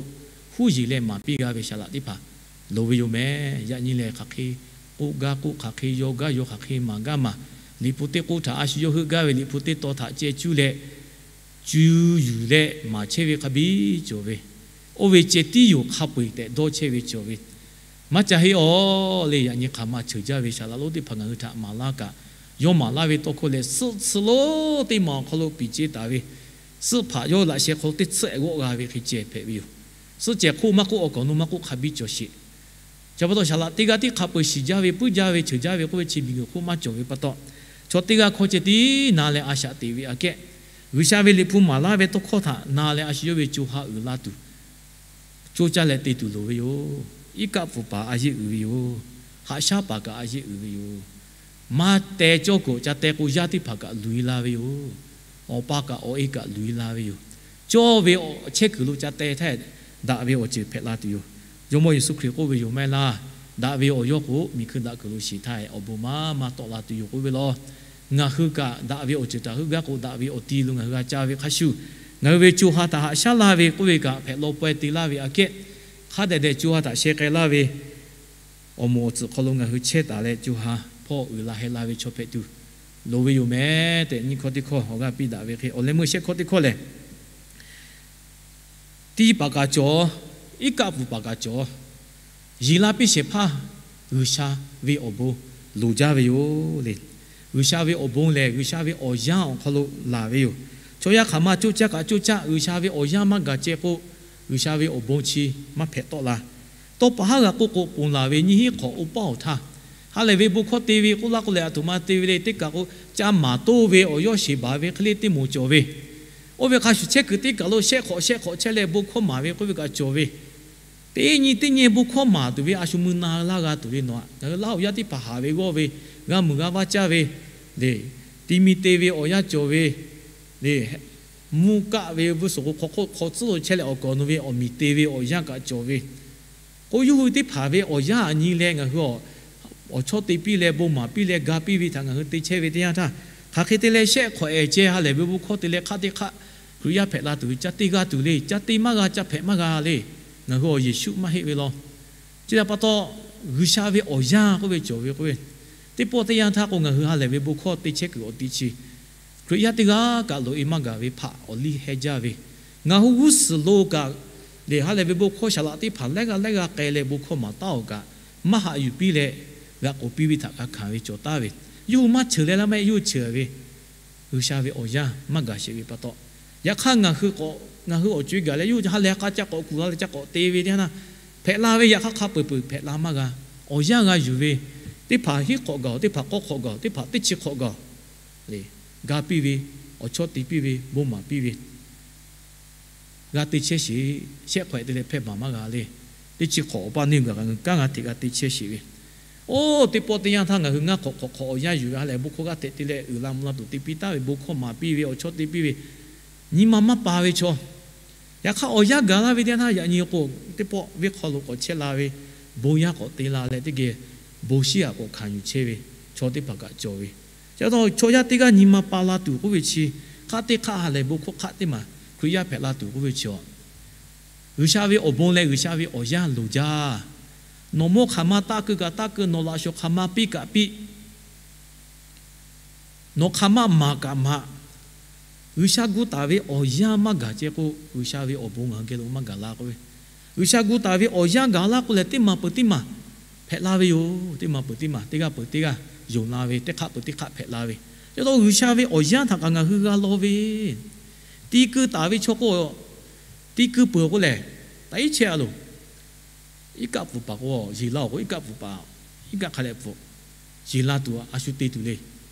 huˉ yeˬ leh maˍ piˇ g'a ve shaˍ laꞈ teˇ hpaˍ loˍ ve yoˬ mehˍ. Yaꞈ nyi lehˬ, hk'aˬ hk'e k'oˆ gaˇ k'oˆ, hk'aˬ hk'e yaw gaˇ yaw, hk'aˬ hk'e maˍ gaˇ maˍ, liꞈ hpu teˇ k'oˆ htaꞈ a shu yawˇ heuˆ gaˇ ve, liꞈ hpu teˇ taw htaꞈ ceh cuˇ leh, cuˇ yuˬ leh maˍ chehˇ ve hk'a biˇ cawˬ ve, oˇ ve ceh tiˉ yoˬ. Hk'a peu-eˬ tehꞈ dawˇ chehˇ ve cawˬ ve, maˇ ca heˆ-aˬ le. Yaꞈ nyi hk'aˬ ma cheuˬ jaˇ ve shaˍ laꞈ lonˉ teˇ hpaˍ ngaˬ hui htaꞈ maˍ laˇ kaꞈ, yawˇ maˍ laˇ ve tawˇ hkawˇ lehˬ, suhˆ tsuhˇ lonˉ teˇ maˬ awˬ hk'aw lo piˍ ce taˍ ve, suhˆ hpaꞈ yawˇ laꞈ sheh hk'aw lo teˇ tsuhˆ-ehˍ g'awˆ g'a ve hk'e ceh hpehꞈ ve yoˬ. Suhˆ cehˬ hk'oˆ maˇ k'oˆ, awˬ kaˍ awˬ nu maˇ k'oˆ, hk'a biˇ cawˬ sheˍ. Chi pa taw shaˍ laꞈ teˇ g'aˇ tiˉ hk'a peu-eˬ shiˍ jaˇ ve, puiˉ jaˇ ve, cheuˬ jaˇ ve k'oˆ ve chi miˬguiˬ hk'oˆ maˇ cawˬ ve pa taw, chaw teˇ g'aˇ hkawˇ ceh tiˉ na leh a shaꞈ teꞈ ve aꞈ kehˉ, G'uiˬsha ve liꞈ hpu maˍ laˇ ve tawˇ hkawˇ htaꞈ na leh a shu yawˇ ve co ha uiˍ la tuˬ, coˇ caˇ leh te tuˬ loˍ ve yoˬ. Iˉ kaˆ pfuhˍ paˍ a yeˇ uiˍ ve yoˬ. Haꞈ shaˉ paˍ kaꞈ a yeˇ uiˍ ve yoˬ. Maˇ teh cawˇ k'o, ca teh k'o, yaˇ teˇ hpaˍ kaꞈ luˬ-e la ve yoˬ. Awˬ pa kaꞈ awˬ e kaꞈ luˬ-e la ve yoˬ. Cawˇ ve chehˇ kuiˬ lo ca teh htaˇ, daꞈ ve awˬ ceuˬ hpehꞈ la tuˬ yoˬ. Jawˇmawˇ Yeˍsuˆ Hkriꞈ k'oˆ ve yoˬ maˇ heˆ laˇ. Daꞈ ve awˬ yawˇ k'o, miˬ hkui daꞈ kuiˬ lo shiˍ htaˇ, awˬ bon maˇ maˇ tawˆ la tuˬ yoˬ k'oˆ ve law. Ngaˬ hui kaꞈ daꞈ ve awˬ ceuˬ htaꞈ heuˆ gaˇ k'o, daꞈ ve awˬ ti lo ngaˬ hui g'a ca ve hk'a shuˍ, ngaˬ hui ve co ha htaꞈ haꞈ shaˉ laˇ ve k'oˆ ve kaꞈ, hpehꞈ law pawehˇ te laˇ ve aꞈ kehˉ, hk'a dehꞈ dehꞈ co ha htaꞈ sheh k'ai laˇ ve awˬ moˍ awˬ tcuhˍ hk'aw lo ngaˬ hui chehˇ taˍ leh, co ha hpawˇ uiˍ la heh la ve chaw hpehꞈ tuˬ loˍ ve yoˬ mehˍ tehꞈ, nyi hkawˇ teˇ hkawˇ awˬ g'aˇ piˇ daꞈ ve hk'e, awˬ leh meuˇ shehˆ hkawˇ teˇ hkawˇ lehˬ, tiˇ paˍ kaꞈ cawˬ, iˉ kaˆ pfuhˍ paˍ kaꞈ cawˬ, yeˬ laˇ piˇ shehˍ hpaˇ G'uiˬsha ve awˬ bon loˍ jaˇ ve yoˬ le. G'uiˬsha ve awˬ bon lehˬ, G'uiˬsha ve awˬ yanˇ awˬ hk'aw lo laˬ ve yoˬ. Chaw yaˇ hk'aˬ ma coˇ caˇ kaꞈ coˇ caˇ, G'uiˬsha ve awˬ yanˇ maˇ gaˬ ceh k'o, G'uiˬsha ve awˬ bon chi maˇ hpehꞈ tawˆ la. Tawˇ pa haˉ g'a k'oˆ k'o, ponˬ laˬ ve nyiˇ hinˉ hk'awꞈ oˇ paˉ awˬ htaˇ, ha lehˬ ve bon hkawˇ te ve k'oˆ laˇ k'o lehˬ, aˬ htoꞈ ma te ve le. Teˇ kaˬ k'o, ca maˍ toˇ ve awˬ yawˇ sheˍ baˬ ve hk'e le teˇ moˍ cawˬ ve, oˇ ve hk'a shuˍ chehˇ kuiˬ teˇ kaˬ lo shehˆ hk'awꞈ shehˆ hk'awꞈ chehˇ leh bon hkawˇ maˍ ve k'oˆ ve kaꞈ cawˬ ve, teˇ nyi teˇ nyi bon hkawˇ maˍ tuˬ ve a shu mui na laˇ g'a tuˬ le. Nawˬ aꞈ ngaˬ hui laˇ awˬ yaˇ teˇ hpaˍ haꞈ ve g'awˇ ve, g'a muiˬ g'a vaˇ caˇ ve le, ti mi te ve awˬ yanˇ cawˬ ve le, mvuhˇ kaˆ ve vuˇ suhˍ k'o hk'aw hk'oˆ hk'aw tcuhˉ lo chehˇ leh awˬ kaˍ awˬ nu ve awˬ miˬ te ve awˬ yanˇ kaꞈ cawˬ ve, k'o yawˇ hui teˇ hpaˍ ve awˬ yanˇ aꞈ nyi leh ngaˬ hui awˬ chawˇ te piˇ leh bon maˍ piˇ leh ga piˇ ve htaꞈ ngaˬ hui te chehˇ ve teˇ yanˇ htaˇ, hk'aˬ hk'e te leh shehˆ hk'awꞈ ehˍ ceh ha lehˬ ve bon hkawˇ te leh hk'aˆ teˇ hk'aˆ Hkriꞈ yaˇ hpehꞈ la tuˬ ve ca te g'a tuˬ le. Ca te maˇ g'a, ca hpehꞈ maˇ g'a le. Ngaˬ hui awˬ Yeˍsuˆ maˇ heˆ ve law. Chi htaꞈ pa taw, G'uiˬsha ve awˬ yanˇ k'oˆ ve cawˬ ve k'oˆ ve, teˇ pawˆ teˇ yanˇ htaˇ k'o, ngaˬ hui ha lehˬ ve bon hkawˇ te chehˇ kuiˬ awˬ ti chi Hkriꞈ yaˇ teˇ g'aˇ kaꞈ loꞈ-e maˇ gaˬ ve hpaꞈ awˬ liˇ heh jaˇ ve, ngaˬ hui g'uˇ suhˍ lo kaꞈ le, ha lehˬ ve bon hkawˇ shaˍ laꞈ teˇ hpaˍ lehˉ g'aˇ lehˉ g'aˇ k'ai leh bon hkawˇ maˍ taˉ-oˬ kaꞈ, maˇ haꞈ yuˬ piˇ leh g'a k'oˍ piˇ ve htaꞈ g'a hkanˍ ve cawˬ taˍ ve, yawˇ hui maˇ cheuˬ leh laˇ maˇ heˆ. Yawˇ hui cheuˬ ve G'uiˬsha ve awˬ yanˇ maˇ gaˬ sheˍ ve pa taw, yaꞈ hk'aˇ ngaˬ hui k'awꞈ, ngaˬ hui awˬ co-e gaˬ leh yawˇ hui ha lehˬ hk'a ca k'awꞈ kuˬ la leh ca k'awꞈ te ve teˇ yanˇ htaˇ, hpehꞈ la ve yaꞈ hk'aˇ hk'a peu-eˬ peu-eˬ hpehꞈ la maˇ g'a. Awˬ yanˇ g'a yuˬ ve, teˇ hpaˍ hiˉ hk'awꞈ gaˬ-oˬ, teˇ hpaˍ k'awˇ hk'awꞈ gaˬ-oˬ, teˇ hpaˍ teˇ chi hk'awꞈ gaˬ-oˬ le, ga piˇ ve, awˬ chawˇ te piˇ ve, bon maˍ piˇ ve, g'a te chehˇ sheˍ. Shehˆ hk'awꞈ ehˍ te leh hpehˇ baˬ maˇ g'a le. teˇ chi hk'awꞈ awˬ pa neˇ gaˬ ngaˬ hui kanˉ g'a hteꞈ g'a te chehˇ sheˍ ve. Oˇ teˇ pawˆ teˇ yanˇ htaˇ ngaˬ hui ngaˇ hk'awꞈ hk'awꞈ hk'awꞈ awˬ yanˇ yuˬ ve ha lehˬ, bon hkawˇ g'aˇ hteꞈ te leh uiˍ la mvuh la tuˬ te piˇ taˍ ve, bon hkawˇ maˍ piˇ ve, awˬ chawˇ te piˇ ve, nyi ma maˇ pa ve chaw. Yaꞈ hk'aˇ awˬ yanˇ gaˬ laˇ ve teˇ yanˇ htaˇ, yaꞈ nyi k'o teˇ pawˆ venˇ hk'aw lo k'awꞈ chehˇ la ve, bon yaˇ k'awꞈ te la leh teˇ geh bon shiˉ aꞈ k'awꞈ hkanˍ yuˬ chehˇ ve chaw teˇ hpaˍ kaꞈ cawˬ ve. Chi pa taw chaw yaˇ teˇ g'aˇ nyi ma pa la tuˬ k'oˆ ve chi, hk'aˆ teˇ hk'aˆ ha lehˬ bon hkawˇ hk'aˆ teˇ maˬ Hkriꞈ yaˇ hpehꞈ la tuˬ k'oˆ ve chi a, G'uiˬsha ve awˬ bon leh G'uiˬsha ve awˬ yanˇ loˍ jaˇ. Nawˬ mawˇ hk'aˬ ma taˆ keu kaꞈ taˆ keu, nawˬ laꞈ shawˍ hk'aˬ ma piˇ kaꞈ piˇ, nawˬ hk'aˬ ma maˍ kaꞈ maˍ, G'uiˬsha gu taˍ ve awˬ yanˇ maˇ gaˬ ceh k'o, G'uiˬsha ve awˬ bon ngaˬ hui geh lo maˇ gaˬ la k'oˆ ve. G'uiˬsha gu taˍ ve awˬ yanˇ gaˬ laˇ k'o lehˬ, teˇ maˬ peuˬ teˇ maˬ hpehꞈ la ve yoˬ. Teˇ maˬ peuˬ teˇ maˬ, teˇ g'aˇ peuˬ teˇ g'aˇ yonˍ la ve, teˇ hk'aˆ peuˬ teˇ hk'aˆ hpehꞈ la ve. Chi pa taw G'uiˬsha ve awˬ yanˇ htaꞈ kaꞈ ngaˬ hui g'a law ve, ti keu taˍ ve chaw k'o, ti keu peuˬ k'o lehˬ, taꞈ iˉ chehˇ a loˬ. Iˉ kaˆ pfuhˍ paˍ k'o, yeˬ la awˬ k'o iˉ kaˆ pfuhˍ paˍ, iˉ kaˆ hk'a leh pfuhˍ, yeˬ la tuˬ a shu te tuˬ le.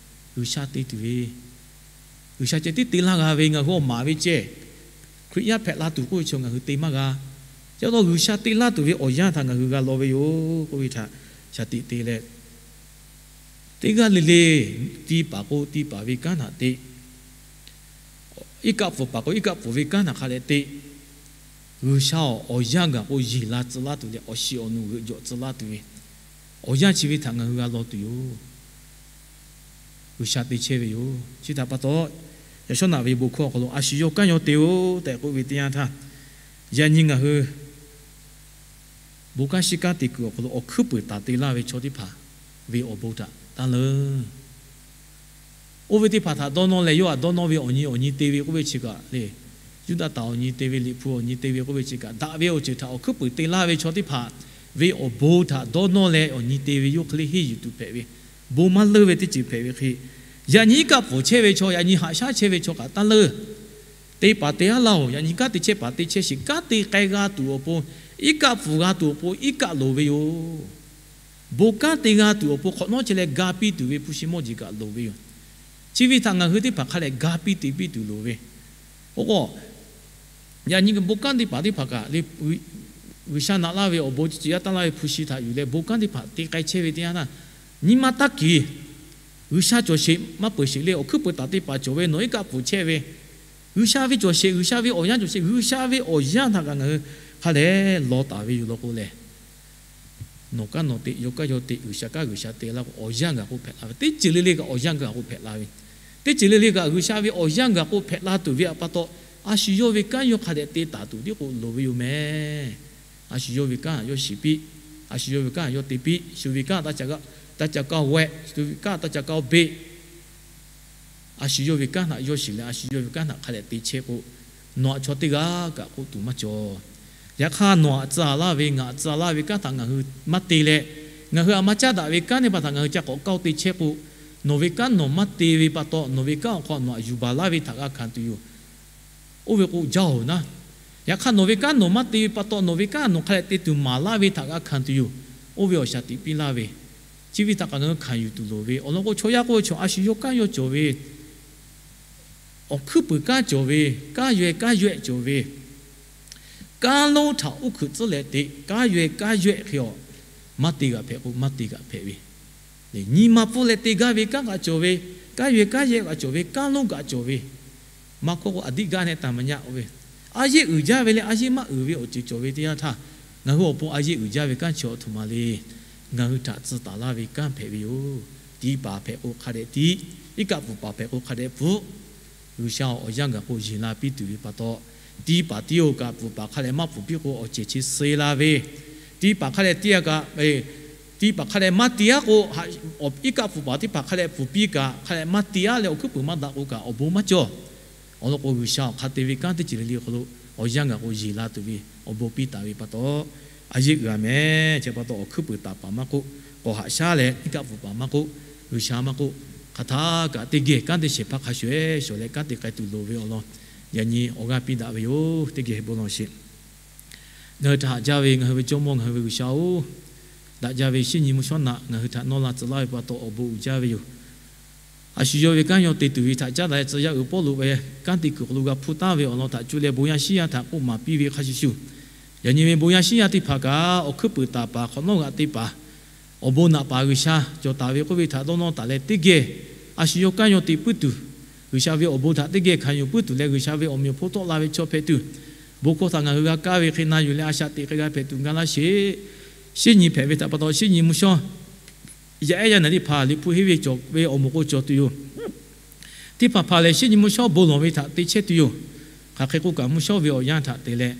G'uiˬsha te tuˬ ve, G'uiˬsha ceh tiˉ te laˇ g'a ve, ngaˬ hui awˬ maˍ ve ceh Hkriꞈ yaˇ hpehꞈ la tuˬ k'oˆ ve chaw ngaˬ hui te maˇ g'a. Chi pa taw G'uiˬsha te laˇ tuˬ ve awˬ yanˇ htaꞈ ngaˬ hui g'a law ve yoˬ k'oˆ ve htaꞈ shaˍ tiꞈ te leh, teˇ g'aˇ le le ti paˍ k'o ti paˍ ve kanˉ htaꞈ te, iˉ kaˆ pfuhˍ paˍ k'o iˉ kaˆ pfuhˍ ve kanˉ htaꞈ hk'a leh te, G'uiˬsha awˬ yanˇ gaˬ k'o yeˬ la tcuh laˇ tuˬ leh awˬ shiˍ awˬ nu g'euꞈ jawꞈ tcuh laˇ tuˬ ve awˬ yanˇ chi ve htaꞈ ngaˬ hui g'a law tuˬ yoˬ. G'uiˬsha te chehˇ ve yoˬ. Chi htaꞈ pa taw, yaꞈ shawˉ naꞈ ve bon hkawˇ awˬ hk'aw lo a shu yawˇ kanˉ yawˇ te-oˬ tehꞈ k'oˆ ve teˇ yanˇ htaˇ, yaꞈ nyi ngaˬ hui bon kanˉ shiˉ kanˉ te kuiˬ awˬ hk'aw lo awˬ hkuiˉ peuˬ taˍ te laˇ ve chaw teˇ hpaˍ ve awˬ bon htaꞈ taˇ leuˉ. Oˇ ve teˇ hpaˍ htaꞈ dawˇ nawˇ leh yawˇ htaꞈ dawˇ nawˇ ve awˬ nyi awˬ nyi te ve k'oˆ ve chi kaꞈ le, Yuˇdaꞈ taˍ awˬ nyi te ve, Liꞈ hpu awˬ nyi te ve k'oˆ ve chi kaꞈ, daꞈ ve awˬ ceuˬ htaꞈ awˬ hkuiˉ peuˬ te laˇ ve chaw teˇ hpaˍ ve awˬ bon htaꞈ dawˇ nawˇ leh awˬ nyi te ve yawˇ hk'e le henˇ yuˬ tuˬ hpehꞈ ve, bon maˇ leuˉ ve teˇ ceuˬ hpehꞈ ve hk'e, yaꞈ nyi iˉ kaˆ pfuhˍ chehˇ ve chaw, yaꞈ nyi haꞈ shaˉ chehˇ ve chaw kaꞈ taˇ leuˉ. Te paˍ te aˉ laˇ-oˬ, yaꞈ nyi kanˉ te chehˇ paˍ te chehˇ sheˍ, kanˉ te k'ai g'a tuˬ awˬ pon, iˉ kaˆ pfuhˍ g'a tuˬ awˬ pon iˉ kaˆ loˍ ve yoˬ. Bon kanˉ te g'a tuˬ awˬ pon hk'awꞈ nawˉ chehˇ leh ga piˇ tuˬ ve hpu shi mawˇ jeˬ kaꞈ loˍ ve yoˬ. Chi ve htaꞈ ngaˬ hui teˇ hpaˍ hk'a leh ga piˇ te piˇ tuˬ loˍ ve. Oˇ k'o, yaꞈ nyi bon kanˉ teˇ hpaˍ teˇ hpaˍ kaꞈ le, G'uiˬsha naꞈ laˇ ve awˬ bon chi ceuˬ yaˇ taˇ laˇ ve hpu shi htaꞈ yuˬ leh bon kanˉ teˇ hpaˍ te k'ai chehˇ ve teˇ yanˇ htaˇ, nyi ma taˇ keˍ. G'uiˬsha cawˬ sheˍ maˇ peuˬ sheˍ le, awˬ hkuiˉ peuˬ taˍ teˇ hpaˍ cawˬ ve nawˬ iˉ kaˆ pfuhˍ chehˇ ve, G'uiˬsha ve cawˬ sheˍ, G'uiˬsha ve awˬ yanˇ cawˬ sheˍ, G'uiˬsha ve awˬ yanˇ htaꞈ kaꞈ ngaˬ hui hk'a leh law taˍ ve yoˬ law k'o lehˬ, nawˬ kanˉ nawˬ te, yawˇ kanˉ yawˇ te, G'uiˬsha kanˉ G'uiˬsha te laˇ k'o awˬ yanˇ gaˬ k'o hpehꞈ la ve, teˇ ceuˬ le le kaꞈ awˬ yanˇ gaˬ k'o hpehꞈ la ve, teˇ ceuˬ le le kaꞈ G'uiˬsha ve awˬ yanˇ gaˬ k'o hpehꞈ la tuˬ ve htaꞈ pa taw, a shu yawˇ ve kanˉ yawˇ hk'a dehꞈ te taˍ tuˬ tiˉ k'o loˍ ve yoˬ mehˍ. A shu yawˇ ve kanˉ yawˇ shiˍ piˇ, a shu yawˇ ve kanˉ yawˇ te piˇ, shu ve kanˉ taˇ ca kaˇ wehˆ, shu ve kanˉ taˇ ca kaˇ beˆ. A shu yawˇ ve kanˉ htaꞈ yawˇ shiˍ leh a shu yawˇ ve kanˉ htaꞈ hk'a dehꞈ te chehˇ k'o, nawˬ htaꞈ chaw teˇ g'aˇ kaꞈ k'oˆ tuˬ maˇ cawˬ. Yaꞈ hk'aˇ nawˬ htaꞈ tcuh laˇ ve ngaˬ htaꞈ tcuh laˇ ve kanˉ htaꞈ ngaˬ hui maˇ te leh, ngaˬ hui htaꞈ maˇ caˉ daꞈ ve kanˉ teˇ hpaˍ htaꞈ ngaˬ hui ca k'awꞈ kaoˇ te chehˇ k'o, nawˬ ve kanˉ nawˬ maˇ te ve pa taw nawˬ ve kanˉ awˬ hk'aw nawˬ htaꞈ yuˬ baˬ laˇ ve htaꞈ g'a hkanˍ tuˬ yoˬ. Oˇ ve k'o jaˇ-oˬ naˉ. Yaꞈ hk'aˇ nawˬ ve kanˉ nawˬ maˇ te ve pa taw nawˬ ve kanˉ nawˬ hk'a dehꞈ te tuˬ maˍ laˇ ve htaꞈ g'a hkanˍ tuˬ yoˬ. Oˇ ve awˬ shaˍ tiꞈ piˇ laˇ ve, chi ve htaꞈ kaꞈ ngaˬ hui hkanˍ yuˬ tuˬ loˍ ve awˬ lawn k'o, chaw yaˇ k'oˆ ve chaw a shu yawˇ kanˉ yawˇ cawˬ ve, awˬ hkuiˉ peuˬ kanˉ cawˬ ve, kanˉ yaweh kanˉ yawehˆ cawˬ ve, kanˉ lonˉ htaꞈ uˉ hkuiꞈ tcuhˉ leh te, kanˉ yaweh kanˉ yawehˆ hk'e a, maˇ te g'aꞈ hpehꞈ k'o maˇ te g'aꞈ hpehꞈ ve, nyi ma pfuhˇ leh te gaˇ ve kanˉ kaꞈ cawˬ ve, kanˉ yaweh kanˉ yawehˆ kaꞈ cawˬ ve, kanˉ lonˉ kaꞈ cawˬ ve, maˇ kawˆ k'o a diˆ gaˇ neh taˍ maˍ nyaˇ k'oˆ ve, a yeˆ uiˍ jaˇ ve leh a yeˆ maˇ uiˍ ve awˬ ceuˬ cawˬ ve teˇ yanˇ htaˇ, ngaˬ hui awˬ pon a yeˆ uiˍ jaˇ ve kanˉ chi awˬ htoꞈ ma le. Ngaˬ hui htaꞈ tcuh taˍ laˇ ve kanˉ hpehꞈ ve yoˬ. Tiˇ paˍ hpehꞈ k'o hk'a dehꞈ tiˇ, iˉ kaˆ pfuhˍ paˍ hpehꞈ k'o hk'a dehꞈ pfuhˍ. G'uiˬsha awˬ yanˇ gaˬ k'o yeˬ la piˇ tuˬ ve pa taw, tiˇ paˍ tiˇ-oˬ kaꞈ pfuhˍ paˍ hk'a leh maˇ pfuhˍ piˇ k'o awˬ cehˬ chi suh-e la ve, tiˇ paˍ hk'a leh tiˇ-a kaꞈ, tiˇ paˍ hk'a leh maˇ tiˇ-a k'o, iˉ kaˆ pfuhˍ paˍ teˇ hpaˍ hk'a leh pfuhˍ piˇ kaꞈ hk'a leh maˇ tiˇ-a leh awˬ hkuiˉ peuˬ maˇ daꞈ k'o kaꞈ awˬ bon maˇ cawˬ. Awˬ lawn k'o G'uiˬsha awˬ hk'a te ve kanˉ teˇ ceuˬ le le awˬ hk'aw lo awˬ yanˇ gaˬ k'o yeˬ la tuˬ ve awˬ bon piˇ taˍ ve pa taw, a yeˆ uiˍ-a mehˍ. Chi pa taw awˬ hkuiˉ peuˬ taˍ paˍ maˇ k'oˆ, k'awꞈ haꞈ shaˉ leh iˉ kaˆ pfuhˍ paˍ maˇ k'oˆ, G'uiˬsha maˇ k'oˆ, hk'aˬ htaˇ kaꞈ teˇ geh kanˉ teˇ shehˍ hpaˇ hk'a shuˍ-ehˉ shawˍ leh kanˉ te k'ai tuˬ loˍ ve awˬ lawn, yaꞈ nyi awˬ g'aˇ piˇ daꞈ ve yoˬ. Teˇ geh bon lawˬ sheˍ. Ngaˬ hui htaꞈ haꞈ jaˇ ve ngaˬ hui ve Jawˇmawˇ ngaˬ hui ve G'uiˬsha-oˬ, daꞈ jaˇ ve shinˉ nyi mvuhˇ shawˉ naꞈ ngaˬ hui htaꞈ nawˇ la tcuh laˇ ve pa taw awˬ bon uiˍ jaˇ ve yoˬ. A shu yawˇ ve kanˉ yawˇ te tuˬ ve htaꞈ caˉ daꞈ-e tcuh yaˇ uiˍ Pawˇluꞈ ve kanˉ te kuiˬ hk'aw lo g'a hpuˇ taˍ ve awˬ lawn htaꞈ cuˇ leh bon yaˇ shiˉ yaˇ htaꞈ k'oˆ maˍ piˇ ve hk'a shuˍ shuˍ, Yaꞈ nyi ve bon yaˇ shiˉ yaˇ teˇ hpaˍ kaꞈ awˬ hkuiˉ puiˍ taˍ paˍ hk'awꞈ nawˉ g'aꞈ te paˍ, awˬ bon naꞈ paˍ G'uiˬsha cawˬ taˍ ve k'oˆ ve htaꞈ dawˇ nawˇ taˍ leh teˇ geh a shu yawˇ kanˉ yawˇ te puiˉ tuˬ, G'uiˬsha ve awˬ bon htaꞈ teˇ geh hkanˍ yuˬ puiˉ tuˬ leh G'uiˬsha ve awˬ meꞈ awˬ hponˇ tawˆ la ve chaw hpehꞈ tuˬ, bon hkawˇ htaꞈ ngaˬ hui g'a kaˇ ve hk'e na yuˬ leh a shaꞈ teꞈ hk'e g'a hpehꞈ tuˬ ga laˇ sheˍ. Shinˉ nyi hpehꞈ ve htaꞈ pa taw shinˉ nyi mvuhˇ shawˉ yaˇ ehˉ yaˇ naˬ teˇ hpaˍ Liꞈ hpu henˇ ve cawˬ ve awˬ moˍ k'o cawˬ tuˬ yoˬ. Teˇ hpaˍ hpaˍ lehˬ shinˉ nyi mvuhˇ shawˉ bon lawˬ ve htaꞈ te chehˇ tuˬ yoˬ. Hk'aˬ hk'e k'oˆ kaꞈ mvuhˇ shawˉ ve awˬ yanˇ htaꞈ te leh,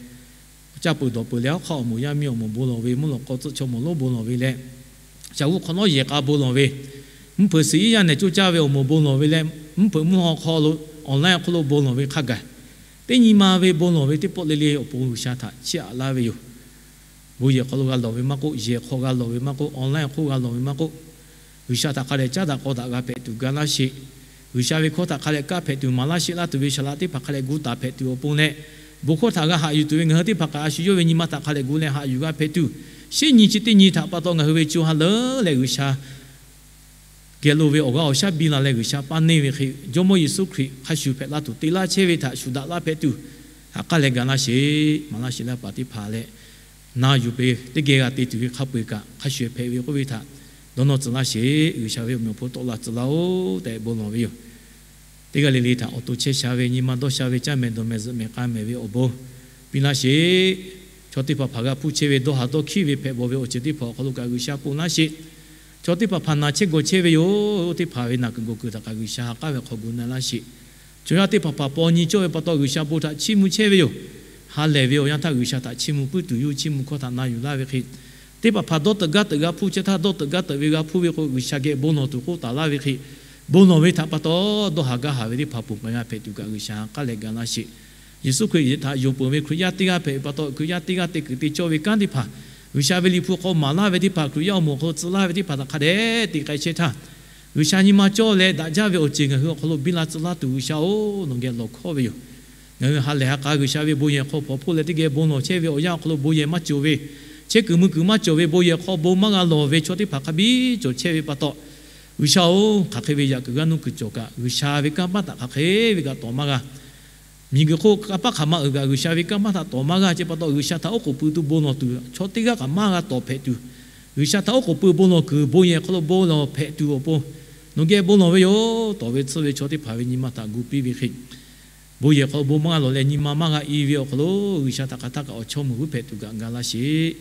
caˇ peuˬ dawˬ peuˬ leh awˬ hk'aˇ awˬ moˍ yaˇ miˇ awˬ moˍ bon lawˬ ve, mvuhˇ lawꞈ k'aw tcuhˆ chaw mawˬ lonˉ bon lawˬ ve leh, shaˍ g'uˇ hk'awꞈ nawˉ yehˬ k'a bon lawˬ ve, mvuhˇ hpeuꞈ suhˍ iˉ yaˇ nehˬ coˇ caˇ ve awˬ moˍ bon lawˬ ve leh, mvuhˇ hpeuꞈ mvuhˇ haw hk'aw lo online hk'oˆ lo bon lawˬ ve hk'a gaˬ, teˇ nyi ma ve bon lawˬ ve teˇ pawˆ le le awˬ pon G'uiˬsha htaꞈ chiˇ aꞈ laˇ ve yoˬ. Bon yehˬ hk'aw lo g'a lawˬ ve maˇ k'oˆ, yehˬ hk'aw g'a lawˬ ve maˇ k'oˆ, online hk'oˆ g'a lawˬ ve maˇ k'oˆ, G'uiˬsha htaꞈ hk'a dehꞈ caˉ daꞈ k'aw daꞈ g'a hpehꞈ tuˬ ga laˇ sheˍ. G'uiˬsha ve hkawˇ htaꞈ hk'a dehꞈ kaˇ hpehꞈ tuˬ maˍ laˇ sheˆ laˇ tuˬ ve saˍ laꞈ teˇ hpaˍ hk'a dehꞈ gu taˍ hpehꞈ tuˬ awˬ pon leh, bon hkawˇ htaꞈ g'a haꞈ yuˬ tuˬ ve ngaˬ hui teˇ hpaˍ kaꞈ a shu yawˇ ve nyi ma htaꞈ hk'a dehꞈ gu leh haꞈ yuˬ g'a hpehꞈ tuˬ, shinˉ nyi chi teˇ nyi htaꞈ pa taw ngaˬ hui ve co ha leuˉ leh G'uiˬsha geh lo ve awˬ g'aˇ awˬ shaˉ biˇ la leh G'uiˬsha paˇ neˇ ve hk'e, Jawˇmawˇ Yeˍsuˆ Hkriꞈ hk'a shuˍ hpehꞈ la tuˬ te laˇ chehˇ ve htaꞈ shuˍ daꞈ laˇ hpehꞈ tuˬ, ha k'aˉ leh ga laˇ sheˍ. Maˍ laˇ sheˍ laˇ paˍ teˇ hpaˍ leh, na yuˬ peuˬ teˇ geh g'a te tuˬ ve hk'a peu-eˬ kaꞈ hk'a shuˍ hpehꞈ ve k'oˆ ve htaꞈ dawˇ nawˇ tcuh laˇ sheˍ. G'uiˬsha ve awˬ meꞈ awˬ hponˇ tawˆ la tcuh laˇ-oˆ tehꞈ bon lawˬ ve yoˬ. Teˇ g'aˇ le le htaꞈ awˬ to chehˇ sha ve, nyi ma dawˇ sha ve, caˇ mehˍ dawˬ mehˍ zuhꞈ mehˍ k'a mehˍ ve awˬ bon piˇ laˇ sheˍ. Chaw teˇ hpaˍ hpaˍ g'a hpuˇ chehˇ ve dawˇ haˍ dawˇ hkiˉ ve hpehꞈ bawˬ ve awˬ ceuˬ teˇ hpaˍ awˬ hk'aw lo kaꞈ G'uiˬsha ponˬ laˇ sheˍ. Chaw teˇ hpaˍ hpaˍ naˬ chehˇ gawˬ chehˇ ve yoˬ. Teˇ hpaˍ ve naˬ kuiˬ gawˬ kuiˬ htaꞈ kaꞈ G'uiˬsha ha k'aˉ ve hk'aw gu na laˇ sheˍ. Chaw yaˇ teˇ hpaˍ hpaˍ paw nyi cawˇ ve pa taw G'uiˬsha bon htaꞈ chiˇ mvuh chehˇ ve yoˬ. Ha lehˬ ve awˬ yanˇ htaˇ G'uiˬsha htaꞈ chiˇ mvuh puiˉ tuˬ yuˬ chiˇ mvuh hkawˇ htaꞈ na yuˬ laˇ ve hk'e, teˇ hpaˍ hpaˍ dawˇ teuꞈ gaˇ teuꞈ g'a hpuˇ chehˇ htaˇ, dawˇ teuꞈ gaˇ teuꞈ ve g'a hpuˇ ve k'o G'uiˬsha geh bon lawˬ tuˬ k'oˆ taˍ laˇ ve hk'e, bon lawˬ ve htaꞈ pa taw dawˇ haˍ gaˇ haˍ ve teˇ hpaˍ ponˬ k'ai g'a hpehꞈ tuˬ kaꞈ G'uiˬsha ha k'aˉ leh ga laˇ sheˍ. Yeˍsuˆ Hkriꞈ htaꞈ yonˍ peuˬ ve Hkriꞈ yaˇ teˇ g'aˇ hpehꞈ ve pa taw, Hkriꞈ yaˇ teˇ g'aˇ te kuiˬ te cawˇ ve kanˉ teˇ hpaˍ, G'uiˬsha ve Liꞈ hpu hk'aw maˍ laˇ ve teˇ hpaˍ, Hkriꞈ yaˇ awˬ moˍ awˬ hk'aw lo tcuh laˇ ve teˇ hpaˍ htaꞈ hk'a dehꞈ te k'ai chehˇ htaˇ, G'uiˬsha nyi ma cawˇ leh daꞈ jaˇ ve awˬ ceuˬ ngaˬ hui awˬ hk'aw lo biˇ la tcuh laˇ tuˬ G'uiˬsha-oˬ, nawˬ geh lawˬ hkawˇ ve yoˬ. Ngaˬ hui ha lehˬ ha k'a G'uiˬsha ve bon yehˬ hk'aw hpawnˬ hpoˆ leh teˇ geh bon lawˬ chehˇ ve awˬ yanˇ awˬ hk'aw lo bon yehˬ maˇ cawˬ ve, chehˇ kuiˬ mui kuiˬ maˇ cawˬ ve bon yehˬ hk'aw bon maˇ g'a lawˬ ve chaw teˇ hpaˍ hk'a biˇ cawˬ chehˇ ve pa taw, G'uiˬsha-oˬ, hk'aˬ hk'e ve yaꞈ kuiˬ g'aˇ nuˇ kuiˬ cawˬ kaꞈ G'uiˬsha ve kanˇ paˆ htaꞈ hk'aˬ hk'e ve kaꞈ tawˍ maˇ g'a. Miˬguiˬ hk'oˆ kanˇ paˆ hk'aˬ ma uiˍ kaꞈ G'uiˬsha ve kanˇ paˆ htaꞈ tawˍ maˇ g'a chehˇ pa taw, G'uiˬsha htaꞈ oˉ k'oˍ pui tuˬ bon lawˬ tuˬ chaw teˇ g'aˇ kaꞈ maˇ g'a tawˍ hpehꞈ tuˬ, G'uiˬsha htaꞈ oˉ k'oˍ pui bon lawˬ kuiˬ bon yehˬ hk'aw lo bon lawˬ hpehꞈ tuˬ awˬ pon nawˬ geh bon lawˬ ve yoˬ. Tawˍ ve tsuhˇ ve chaw teˇ hpaˍ ve nyi ma htaꞈ gu piˇ ve hk'e, bon yehˬ hk'aw lo bon maˇ g'a lawˬ leh nyi ma maˇ g'a i ve awˬ hk'aw lo G'uiˬsha htaꞈ hk'aˬ htaˇ kaꞈ awˬ chawˇ meuˬ g'uiˇ hpehꞈ tuˬ kaꞈ ga laˇ sheˍ.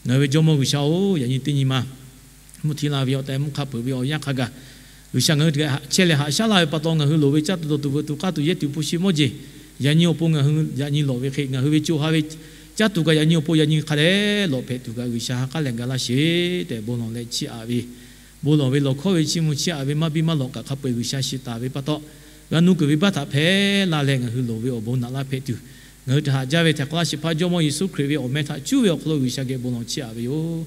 Ngaˬ hui ve Jawˇmawˇ G'uiˬsha-oˬ, yaꞈ nyi teˇ nyi ma mvuhˇ hti la ve awˬ tehˬ mvuhˇ hk'a peuˬ ve awˬ yanˇ hk'a gaˬ, G'uiˬsha ngaˬ hui chehˇ leh haꞈ shaˉ laˇ ve pa taw ngaˬ hui loˍ ve caˇ tuˬ dawˬ tuˬ veuꞈ tuˬ k'aˇ tuˬ yehˇ tuˬ hpu shi mawˇ jeˬ, yaꞈ nyi awˬ pon ngaˬ hui yaꞈ nyi lawˬ ve hk'e, ngaˬ hui ve co ha ve caˇ tuˬ kaꞈ yaꞈ nyi awˬ pon yaꞈ nyi hk'a dehꞈ lawˬ hpehꞈ tuˬ kaꞈ G'uiˬsha ha k'aˉ leh ga laˇ sheˍ tehꞈ bon lawˬ leh chiˇ aꞈ ve, bon lawˬ ve lawˬ hkawˇ ve chiˇ mvuh chiˇ aꞈ ve maˇ biˇ maˇ lawꞈ kaꞈ hk'a peu-eˬ G'uiˬsha shiˍ taˍ ve pa taw, g'a nuˇ kuiˬ ve baˆ htaꞈ hpehꞈ la leh ngaˬ hui loˍ ve awˬ bon naꞈ laˇ hpehꞈ tuˬ, ngaˬ hui htaꞈ haꞈ jaˇ ve htaiˍ hk'awꞈ laˇ shiˍ hpaˇ Jawˇmawˇ Yeˍsuˆ Hkriꞈ ve awˬ meh htaꞈ cuˉ ve awˬ hk'aw lo G'uiˬsha geh bon lawˬ chiˇ aꞈ ve yoˬ.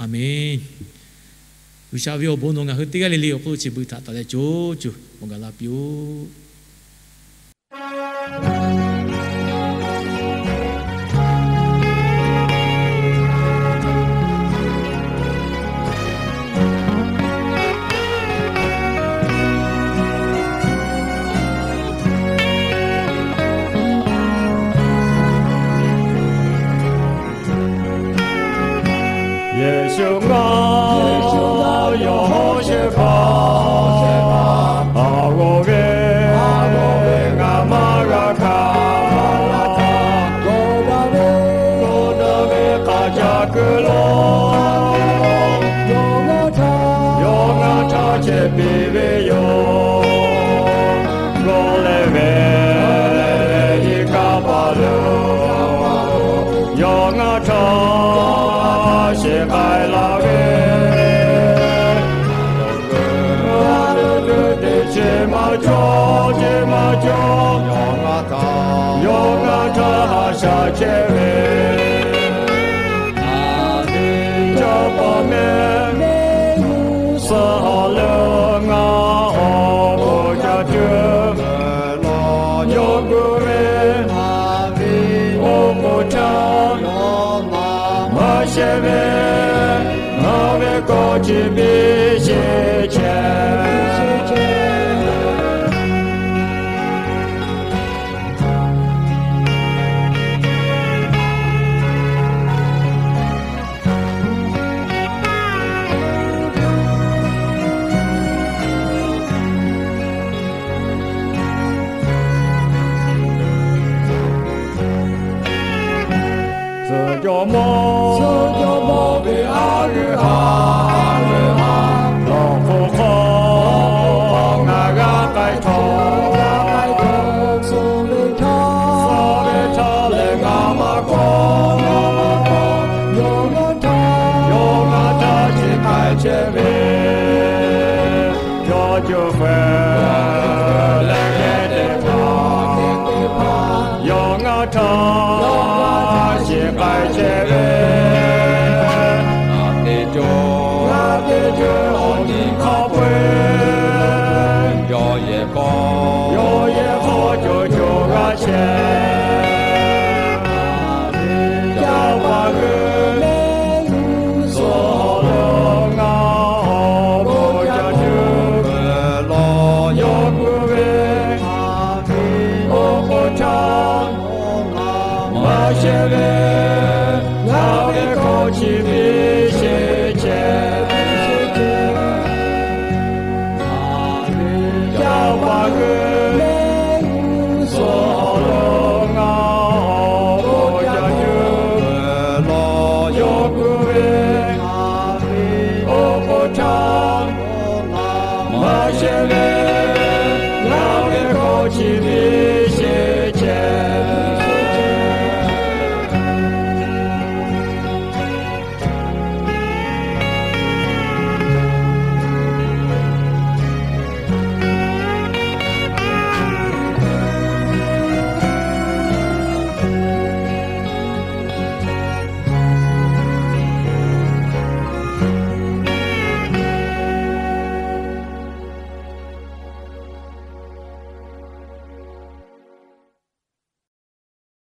Aˬmenˍ. G'uiˬsha ve awˬ bon nawˬ ngaˬ hui teˇ g'aˇ le le awˬ hk'aw lo chi beuꞈ htaꞈ taˍ leh co co bon gaˬ la piˇ-oˆ. Yeˍsuˆ ngaˬ yawˇ hawˉ shehˍ hpaˇ, a g'awˇ ve ngaˬ maˇ g'a hkanˍ. Gawˬ daꞈ ve k'aꞈ ca kuiˬ lo, yawˇ ngaˬ htaˇ chehˇ piˇ ve yoˬ. Gawˬ leh ve iˉ kaˆ paˍ lo, yawˇ ngaˬ htaˇ shiˍ k'ai laˇ ve, ngaˬ hui teˇ ceuˬ maˇ cawˬ, ceuˬ maˇ cawˬ, yawˇ ngaˬ htaˇ haꞈ shaꞈ chehˇ ve, a tiꞈ caˇ paˍ meh suh haˍ leh ngaˬ awˬ bon ca cuˇ lawˬ yawˇ gu ve, oˇ k'oˍ htaˇ maˇ shehˍ ve, ngaˬ ve kawˇ chi biˇ sheˍ chehˇ. Jawˇmawˇ, Jawˇmawˇ ve a lehˬ ha, a lehˬ ha.